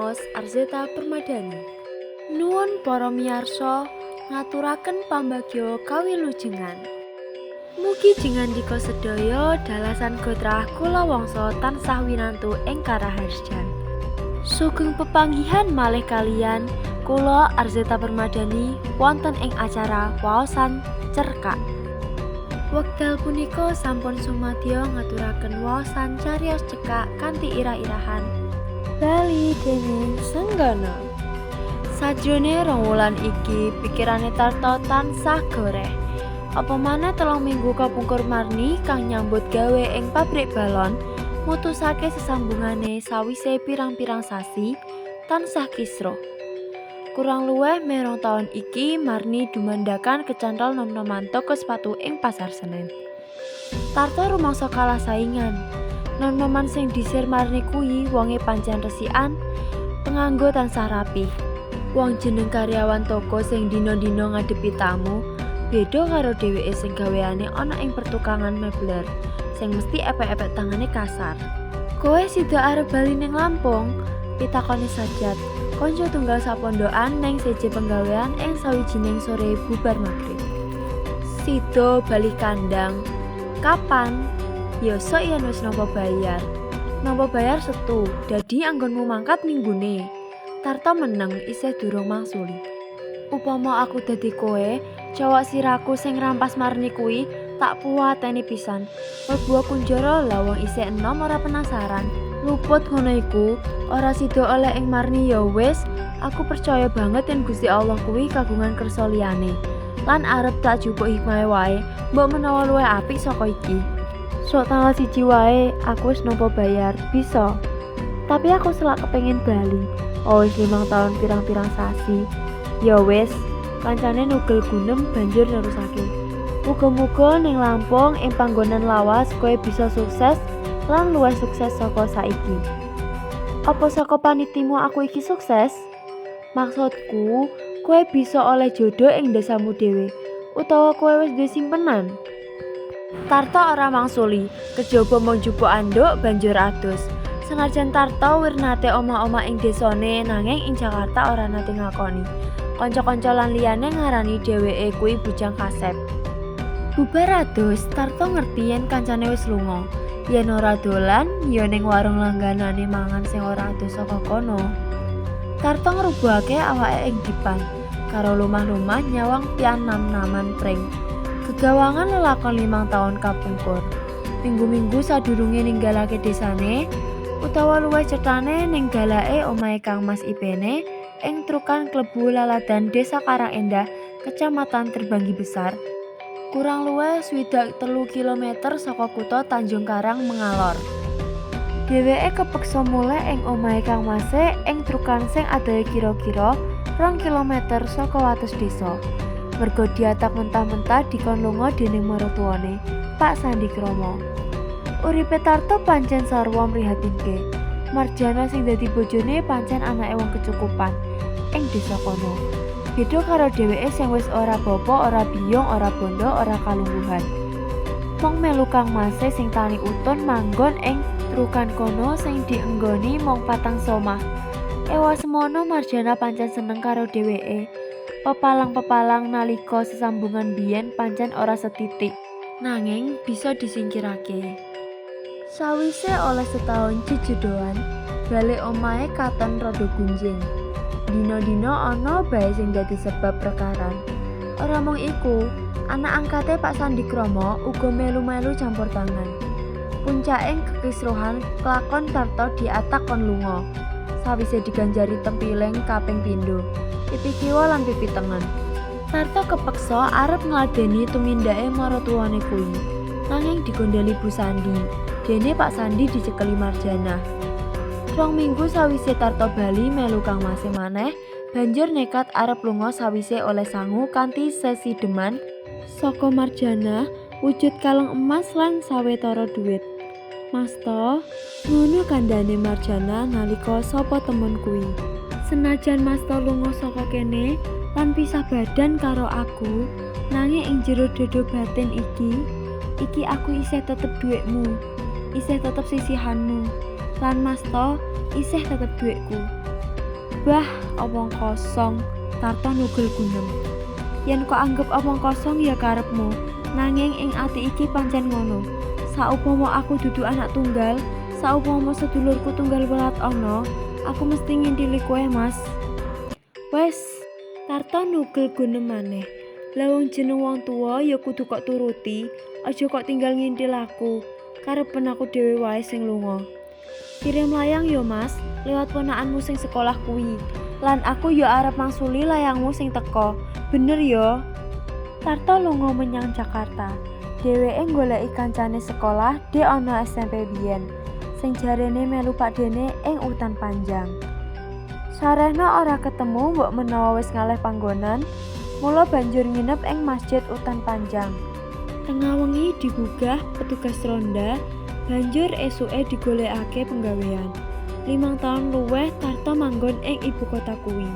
Pengaos Arzeta Permadani. Nuwun para miyarsa ngaturaken pambagya kawilujengan. Mugi jingandika sedaya dalasan gotrah kula wangsa tansah winantu ing karaharjan. Sugeng pepanggihan malih kaliyan kula Arzeta Permadani wonten ing acara waosan cerkak. Wekdal punika sampun sumadyo ngaturaken waosan cariyos cekak kanthi irah-irahan Bali dening Senggana. Sajrone 2 wulan iki pikirane Tarto tansah goreh. Apa maneh 3 minggu kapungkur Marni kang nyambut gawe ing pabrik balon mutusake sesambungane sawise pirang-pirang sasi tansah kisruh. Kurang luwih meh 2 taun iki Marni dumandakan kecantol nom-noman toko sepatu ing Pasar Senen. Tarto rumangsa kalah saingan. Nom-noman sing disir Marni kuwi wonge pancen resikan, penganggo tansah rapih. Wong jeneng karyawan toko sing dina-dina ngadepi tamu, beda karo dheweke sing gaweane ana ing pertukangan mebler, sing mesti epek-epek tangane kasar. "Kowe sida arep bali ning Lampung?" pitakone Sajat, kanca tunggal sapondokan ning seje penggawean ing sawijining sore bubar magrib. "Sida bali kandang. Kapan?" "Ya sok yen wis nampa bayar." "Nampa bayar Setu, dadi anggonmu mangkat Minggune." Tarto meneng isih durung mangsuli. "Upama aku dadi kowe, cowok siraku sing ngrampas Marni kuwi tak puwateni pisan. Mlebu kunjara lah wong isih enom ora penasaran. Luput ngono iku, ora sida oleh ing Marni ya wis, aku percaya banget yen Gusti Allah kuwi kagungan kersa liyane. Lan arep tak jupuk hikmahe wae, mbok menawa luwih apik saka iki. Sok tanggal 1 wae, aku wis nampa bayar, bisa. Tapi aku selak kepengin bali. Oh wis 5 taun pirang-pirang sasi. Ya wis," kancane nugel gunem banjur nerusake. "Muga-muga ning Lampung ing panggonan lawas kowe bisa sukses lan luwih sukses saka saiki." "Apa saka panitimu aku iki sukses?" "Maksudku, kowe bisa oleh jodoh ing desamu dhewe, utawa kowe wis duwe simpenan?" Tarto ora mangsuli, kejaba mung njupuk anduk banjur adus. Senajan Tarto wir nate omah-omah ing desane nanging ing Jakarta ora nate nglakoni. Kanca-kanca lan liyane ngarani dheweke kuwi bujang kasep. Bubar adus, Tarto ngerti yen kancane wis lunga. Yen ora dolan, ya ning warung langganane mangan sing ora adoh saka kono. Tarto ngrubuhake awake ing dipan, karo lumah-lumah nyawang pianam-naman pring. Gegawangan lelakon 5 taun kapungkur. Minggu-minggu sadurunge ninggalake desane, utawa luwih cethane ninggalake omahe Kang Mas Ipene ing Trukan Klebu Laladan Desa Karang Endah, Kecamatan Terbanggi Besar, kurang luwih 63 kilometer saka kutha Tanjung Karang Mengalor. Dheweke kepeksa mulih ing omahe Kang Mase ing Trukan sing adohe kira-kira 2 kilometer saka wates desa. Merga diatak mentah-mentah dikon lunga dening maratuwane, Pak Sandi Kromo. Uripe Tarto pancen sarwa mrihatinke. Marjana sing dadi bojone pancen anake wong kecukupan ing desa kono. Beda karo dheweke sing wis ora bapa, ora biyung, ora bondo, ora kalungguhan. Mung melu Kang Mase sing tani utun manggon ing Trukan kono sing dienggoni mung patang somah. Ewa semono Marjana pancen seneng karo dheweke. Pepalang-pepalang nalika sesambungan biyen pancen ora setitik, nanging bisa disingkirake. Sawise oleh setaun jejodohan, balik omahe katon rada gunjing. Dina-dina ana bae sing dadi sebab perkaran. Ora mung iku, anak angkate Pak Sandi Kromo uga melu-melu campur tangan. Puncaking kekisruhan klakon Tarto diatak kon lunga. Sawise diganjari tempiling kaping pindho, pipi kiwa lan pipi tengen. Tarto kepeksa arep ngladeni tumindake maratuwane kuwi. Nanging digondeli Bu Sandi, dene Pak Sandi dicekeli Marjanah. 2 minggu sawise Tarto bali melu Kang Mase maneh, banjur nekat arep lunga sawise oleh sangu kanthi sesideman saka Marjanah wujud kalung emas lan sawetara dhuwit. "Mas To," ngono kandhane Marjanah nalika sapa temon kuwi. "Senajan Mas To lunga saka kene lan pisah badan karo aku, nanging ing jero dada batin iki, iki aku isih tetep dhuwitmu, isih tetep sisihanmu. Lan Mas To isih tetep dhuwitku." Bah, omong kosong, Tarto nugel gunem. Yen kok anggep omong kosong ya karepmu, nanging ing ati iki pancen ngono. Saupama aku dudu anak tunggal, saupama sedulurku tunggal welat ana, aku mesti ngintili kowe, Mas. Wes, Tarto nugel gunem maneh. Lah wong jeneng wong tuwa ya kudu kok turuti, aja kok tinggal ngintil aku. Karepen aku dhewe wae sing lunga. Kirim layang yo, Mas, lewat ponakanmu sing sekolah kuwi. Lan aku yo arep mangsuli layangmu sing teka. Bener yo. Tarto lunga menyang Jakarta. Dheweke nggoleki kancane sekolah dek ana SMP biyen, sing jarene melu pakdene ing Utan Panjang. Sarehna ora ketemu mbok menawa wis ngalih panggonan, mula banjur nginep ing Masjid Utan Panjang. Tengah wengi digugah petugas ronda, banjur esuke digolekake penggawean. 5 taun luwih Tarto manggon ing ibu kota kuwi.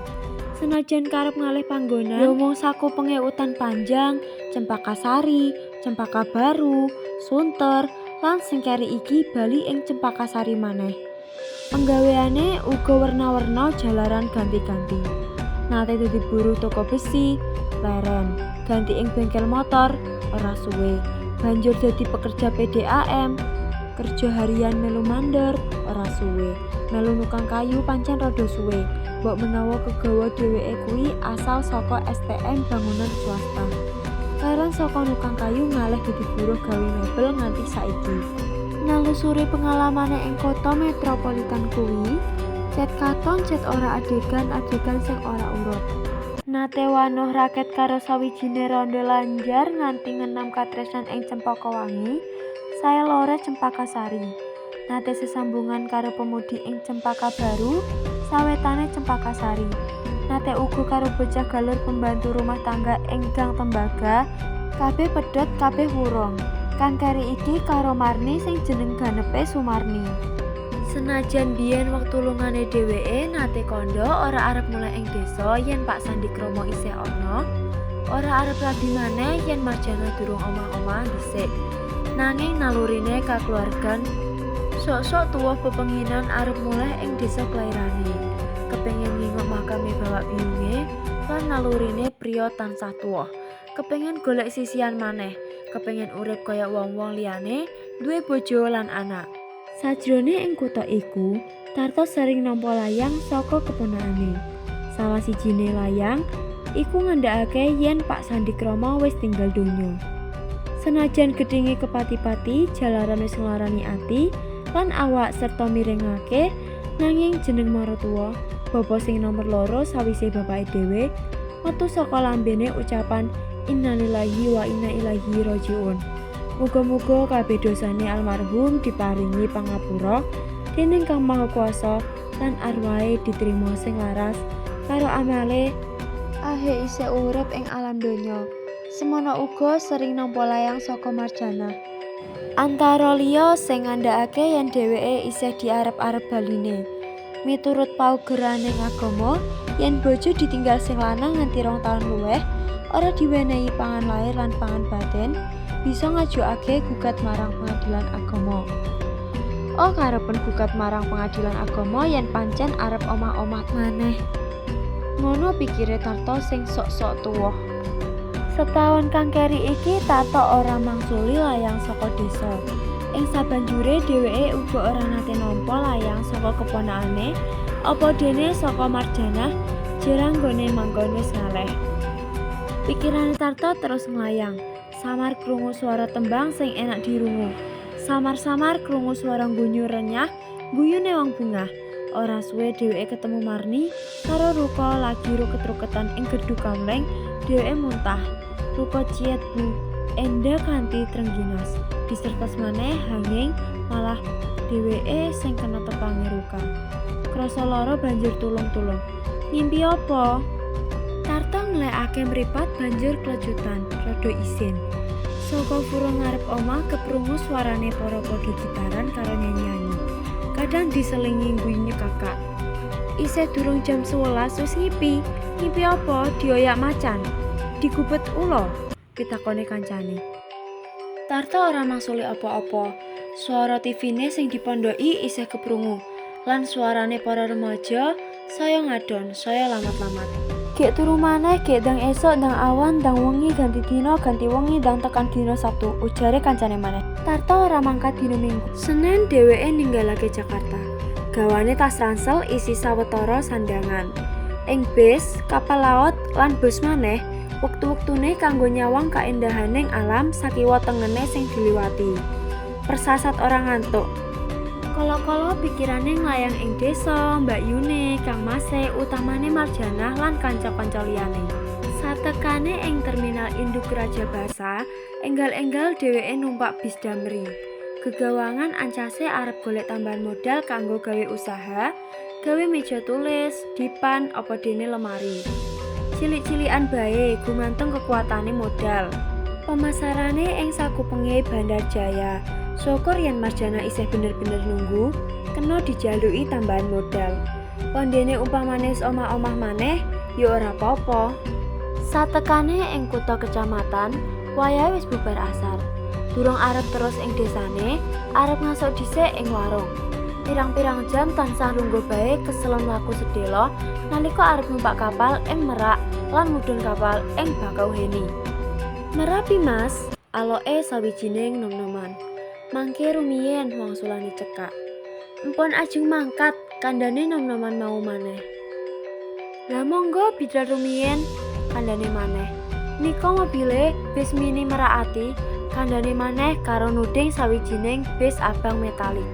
Senajan karep ngalih panggonan, ya mung sakupenge Utan Panjang, Cempaka Sari, Cempaka Baru, Sunter, lan sing keri iki bali ing Cempaka Sari maneh. Penggaweane uga werna-werna jalaran ganti-ganti. Nate dadi buruh toko besi, leren, ganti ing bengkel motor, ora suwe. Banjur dadi pekerja PDAM, kerja harian melu mandor, ora suwe. Melu nukang kayu pancen rada suwe. Mbok menawa kegawa dheweke kuwi asal saka STM bangunan swasta. Leren saka nukang kayu ngalih dadi buruh gawe mebel nganti saiki. Nelusuri pengalamane ing kota metropolitan kuwi, cet katon cet ora adegan-adegan sing ora urut. Nate wanuh raket karo sawijine randha lanjar nganti ngenam katresnan ing Cempaka Wangi, sae lore Cempaka Sari. Nate sesambungan karo pemudi ing Cempaka Baru, sawetane Cempaka Sari. Nate uga karo bocah galur pembantu rumah tangga ing Gang Tembaga, kabeh pedhot kabeh wurung. Kang keri iki karo Marni sing jeneng ganepe Sumarni. Senajan biyen wektu lungane dheweke nate kandha ora arep mulih ing desa yen Pak Sandikromo isih ana, ora arep rabi maneh yen Marjana durung omah-omahan dhisik. Nanging nalurine kakeluargan sok-sok tuwuh pepenginan arep mulih ing desa kelairane. Kepengin nginguk makame bawak biyunge lan nalurine priya tansah tuwuh. Kepengin golek sisihan maneh, kepengin urip kaya wong-wong liyane, duwe bojo lan anak. Sajrone ing kutha iku, Tarto sering nampa layang saka keponakane. Salah sijine layang iku ngandhakake yen Pak Sandikromo wis tinggal donya. Senajan gethinge kepati-pati jalaran wis nglarani ati lan awak serta miringake, nanging jeneng maratuwa, bapa sing nomer loro sawise bapake dhewe, metu saka lambene ucapan innalillahi wa inna ilaihi rajiun. Muga-muga kabeh dosane almarhum diparingi pangapura dening Kang Maha Kuwasa lan arwahe diterima sing laras karo amale ahe isih urip ing alam donya. Semono uga sering nampa layang saka Marjanah. Antara liya sing ngandhakake yen dheweke isih diarep-arep baline. Miturut paugeraning agama, yen bojo ditinggal sing lanang nganti 2 taun luwih, ora diwenehi pangan lair lan pangan batin, bisa ngajokake gugat marang pengadilan agama. Oh, karepen gugat marang pengadilan agama yen pancen arep omah-omah maneh. Ngono pikire Tarto sing sok-sok tuwa. Setaun kang keri iki Tarto ora mangsuli layang saka desa. Ing sabanjure dheweke uga ora nate nampa layang saka keponakane, apa dene saka Marjanah jerang nggone manggon wis ngalih. Pikirane Tarto terus nglayang. Samar krungu suara tembang sing enak dirungu. Samar-samar krungu suara guyu renyah, guyune wong bungah. Ora suwe dheweke ketemu Marni karo Ruka lagi ruket-ruketan ing gerdu kamleng, dheweke muntah. Ruka ciet bu, enda kanthi trengginas. Disertas maneh hanging malah dheweke sing kena tepange Ruka. Krasa lara banjur tulung-tulung. Ngimpi apa? Tarto nglekake mripat banjur klecutan, rada isin. Saka furo ngarep omah keprungu suarane para padha gitaran karo nyanyi-nyanyi. Kadang diselingi guyu kakak. Isih durung jam 11 wis ngipi. Ngipi apa? Dioyak macan. Digubet ula? Pitakone kancane. Tarto ora mangsuli apa-apa. Swara TV-ne sing dipondoki isih keprungu. Lan suarane para remaja Saya ngadon, saya lamat-lamat. Gek turu maneh, gek ndang esuk, ndang awan, ndang wengi, ganti dina, ganti wengi, ndang tekan dina Sabtu, ujare kancane maneh. Tarto ora mangkat dina Minggu. Senin dheweke ninggalake Jakarta. Gawane tas ransel isi sawetara sandangan. Ing bis, kapal laut lan bus maneh, wektu-wektune kanggo nyawang kaendahaning alam sakiwa tengene sing diliwati. Persasat ora ngantuk. Kala-kala pikirane nglayang ing desa, mbakyune, kangmase, utamane Marjanah lan kanca-kanca liyane. Satekane ing terminal induk Rajabasa, enggal-enggal dheweke numpak bis Damri. Gegawangan ancase arep golek tambahan modal kanggo gawe usaha, gawe meja tulis, dipan, apa dene lemari. Cilik-cilikan bae gumantung kekuatane modal. Pemasarane ing sakupenge Bandar Jaya. Syukur yen Marjanah isih bener-bener nunggu, kena dijaluki tambahan modal. Pondene umpamane wis omah-omah maneh, ya ora apa-apa. Satekane ing kutha kecamatan, wayahe wis bubar asar. Durung arep terus ing desane, arep ngasuk dhisik ing warung. Pirang-pirang jam tansah lungguh bae kesel mlaku sedelo nalika arep numpak kapal ing Merak lan mudhun kapal ing Bakauheni. Merapi Mas, aloke sawijining nom-noman. Mangke rumiyin wangsulane cekak. Empun ajeng mangkat, kandhane nom-noman mau maneh. Lah monggo bidal rumiyin, kandhane maneh. Nika mobile bis mini Merak Ati, kandhane maneh karo nuding sawijining bis abang metalik.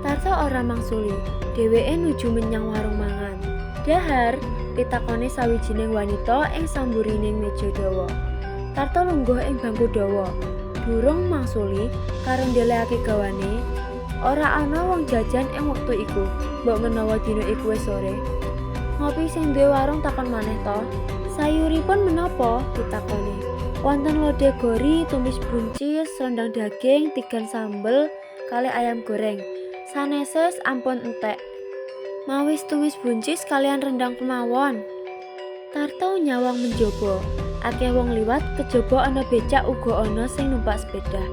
Tarto ora mangsuli, dheweke nuju menyang warung mangan. Dahar, pitakone sawijining wanita ing samburining meja dawa. Tarto lungguh ing bangku dawa. Durung mangsuli karo ndelehake gawane. Ora ana wong jajan ing wektu iku, mbok menawa dina iku wis sore. Ngopi sing duwe warung takon maneh to. Sayuripun menapa? Pitakone. Wonten lodeh gori, tumis buncis, rendang daging, tigan sambel, kalih ayam goreng. Saneses ampun entek. Mawis tumis buncis kalian rendang kemawon. Tarto nyawang menjaba. Akeh wong liwat kejaba ana becak uga ana sing numpak sepeda.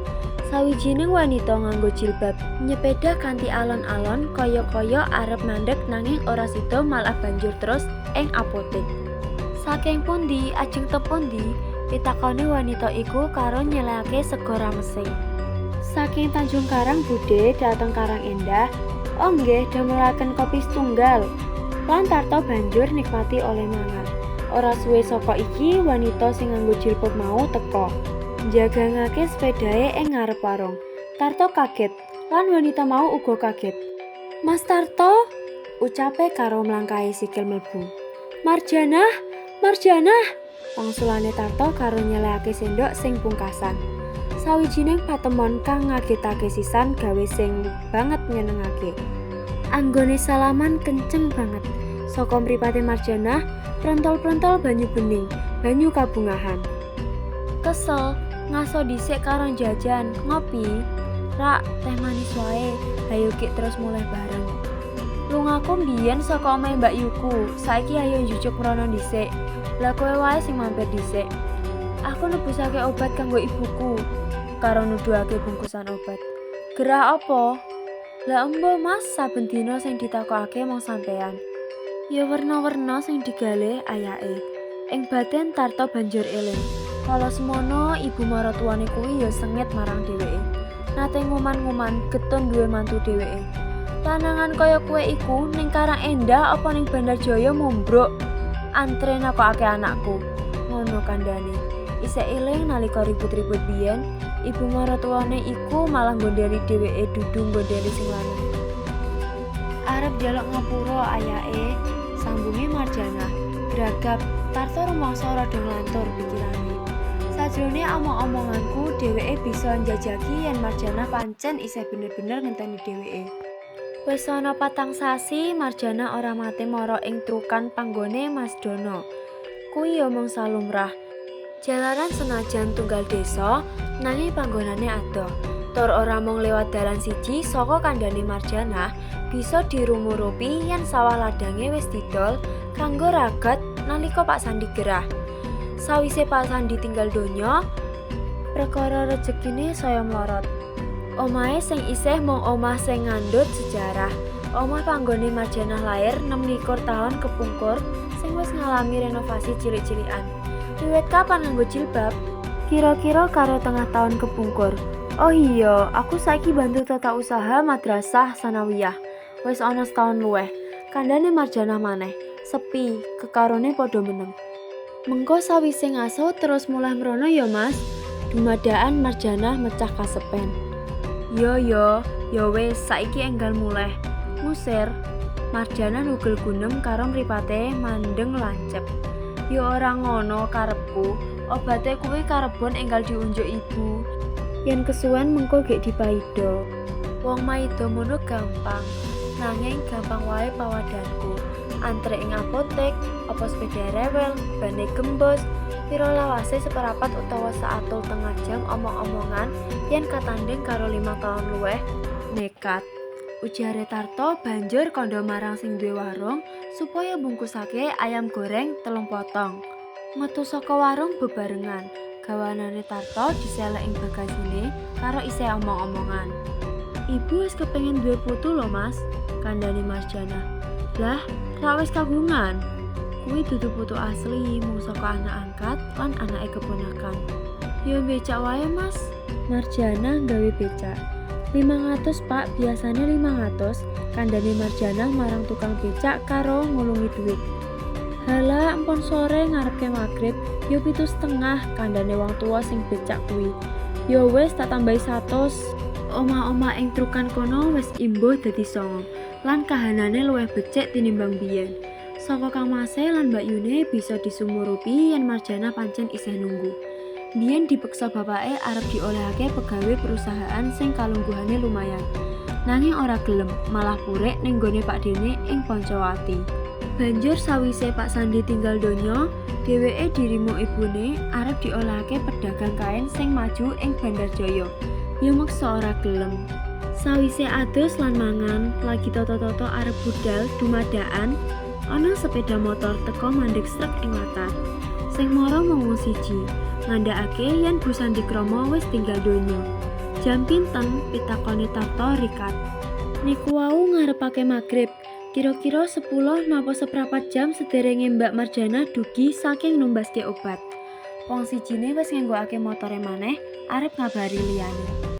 Sawijining wanita nganggo jilbab nyepeda kanthi alon-alon kaya-kaya arep mandeg nanging ora sida malah banjur terus ing apotek. Saking pundi ajeng teng pundi? Pitakone wanita iku karo nyelehake sega ramese. Saking Tanjung Karang Budhe dhateng Karang Endah. Oh nggih, damelaken kopi setunggal. Lan Tarto banjur nikmati oleh mangan. Ora suwe saka iki wanita sing nganggo jilbab mau teka. Njagangake sepedahe ing ngarep warung. Tarto kaget, lan wanita mau uga kaget. Mas Tarto, ucape karo mlangkahi sikil mlebu. Marjanah, Marjanah, wangsulane Tarto karo nyelehake sendok sing pungkasan. Sawijining patemon kang ngagetake sisan gawe sing banget nyenengake. Anggone salaman kenceng banget. Saka mripate Marjanah, prentol-prentol banyu bening, banyu kabungahan. Kesel, ngaso dhisik karo jajan, ngopi. Rak, teh manis wae, hayo ki terus mulih bareng. Lungaku mbiyen saka omahe mbakyuku, saiki ayo njujuk mrono dhisik. Lah kowe wae sing mampir dhisik. Aku nebusake obat kanggo ibuku, karo nuduhake bungkusan obat. Gerah apa? Lah embo Mas, saben dina sing ditakokake mung sampean. Ya werna-werna sing digalih ayake. Ing batin Tarto banjur eling. Kala semono ibu maratuwane kuwi ya sengit marang dheweke. Nate nguman-nguman getun duwe mantu dheweke. Lanangan kaya kowe iku ning Karang Endah apa ning Bandar Jaya mombrok. Antre nakokake anakku. Ngono kandhane. Isih eling nalika ribut-ribut biyen, ibu maratuwane iku malah nggondheli dheweke dudu nggondheli sing lanang. Arep njaluk ngapura ayake, sambunge Marjanah. Gragap, Tarto rumangsa rada nglantur pikirane. Sajrone omong-omonganku dheweke bisa njajaki yen Marjanah pancen isih bener-bener ngenteni dheweke. Wis ana 4 sasi Marjanah ora mate mara ing trukan panggone Mas Dono. Kuwi ya mung salumrah. Jalaran senajan tunggal desa, nanging panggonane adoh. Tur ora mung lewat dalan siji saka kandhane Marjanah, bisa dirumurupi yen sawah ladange wis didol kanggo ragat nalika Pak Sandi gerah. Sawise Pak Sandi tinggal donya, perkara rejekine saya mlorot. Omahe sing isih mung omah sing ngandhut sejarah. Omah panggone Marjanah lair 26 taun kepungkur sing wis ngalami renovasi cilik-cilikan. Wiwit kapan nganggo jilbab? Kira-kira karo tengah taun kepungkur. Oh iya, aku saiki bantu tata usaha madrasah sanawiyah. Wis ana setaun luweh. Kandhane Marjanah maneh. Sepi, kekarone padha meneng. Mengko sawise ngaso terus mulih mrono ya, Mas. Dumadakan Marjanah mecah kasepen. Yo yo, yo wis saiki enggal mulih. Ngusir. Marjanah nugel gunem karo mripate mandeng lancep. Yo ora ngono karepku. Obate kuwi karebon enggal diunjuk ibu. Yen kesuwen mengko gek dipaido. Wong maido mono gampang. Nanging gampang wae pawadanku. Antre ing apotek, apa sepeda rewel, bane gembos, piro lawase seperapat utawa saatul tengah jam omong-omongan yen katanding karo 5 taun luweh nekat. Ujare Tarto banjur kandha marang sing duwe warung supaya bungkusake ayam goreng 3 potong. Metu saka warung bebarengan, gawanane Tarto diseleh ing bagasine karo isih omong-omongan. Ibu wis kepengin duwe putu lho, Mas, kandhane Marjanah. Lah, rak wis kagungan. Kuwi dudu putu asli, mung saka anak angkat lan anake keponakan. Ya becak wae, Mas. Marjanah gawe becak. 500, Pak, biasane 500, kandhane Marjanah marang tukang becak karo ngulungi duit. Hala, empon sore ngarepke magrib, yo 7,5, kandhane wong tuwa sing becak kuwi. Yo wis tak tambahi 100. Omah-omah ing trukan kono wis imbuh dadi 9, lan kahanane luwih becik tinimbang biyen. Saka kangmase lan mbakyune bisa disumurupi yen Marjanah pancen isih nunggu. Biyen dipeksa bapake arep diolehake pegawe perusahaan sing kalungguhane lumayan. Nanging ora gelem, malah purik ning gone pakdene ing Poncowati. Banjur sawise Pak Sandi tinggal donya, dheweke dirimo ibune arep diolehake pedagang kain sing maju ing Bandarjaya. Ya meksa ora gelem. Sawise adus lan mangan, lagi toto-toto arep budal dumadakan, ana sepeda motor teka mandek srek ing latar. Sing mara mung wong siji, ngandhakake yen Bu Sandi Kromo wis tinggal donya. Jam pinten pitakone Tarto rikat. Niku wau ngarepake magrib, kira-kira 10 napa seprapat jam sederenge Mbak Marjanah dugi saking numbaske obat. Wong sijine wis nganggokake motore maneh arep ngabari liyane.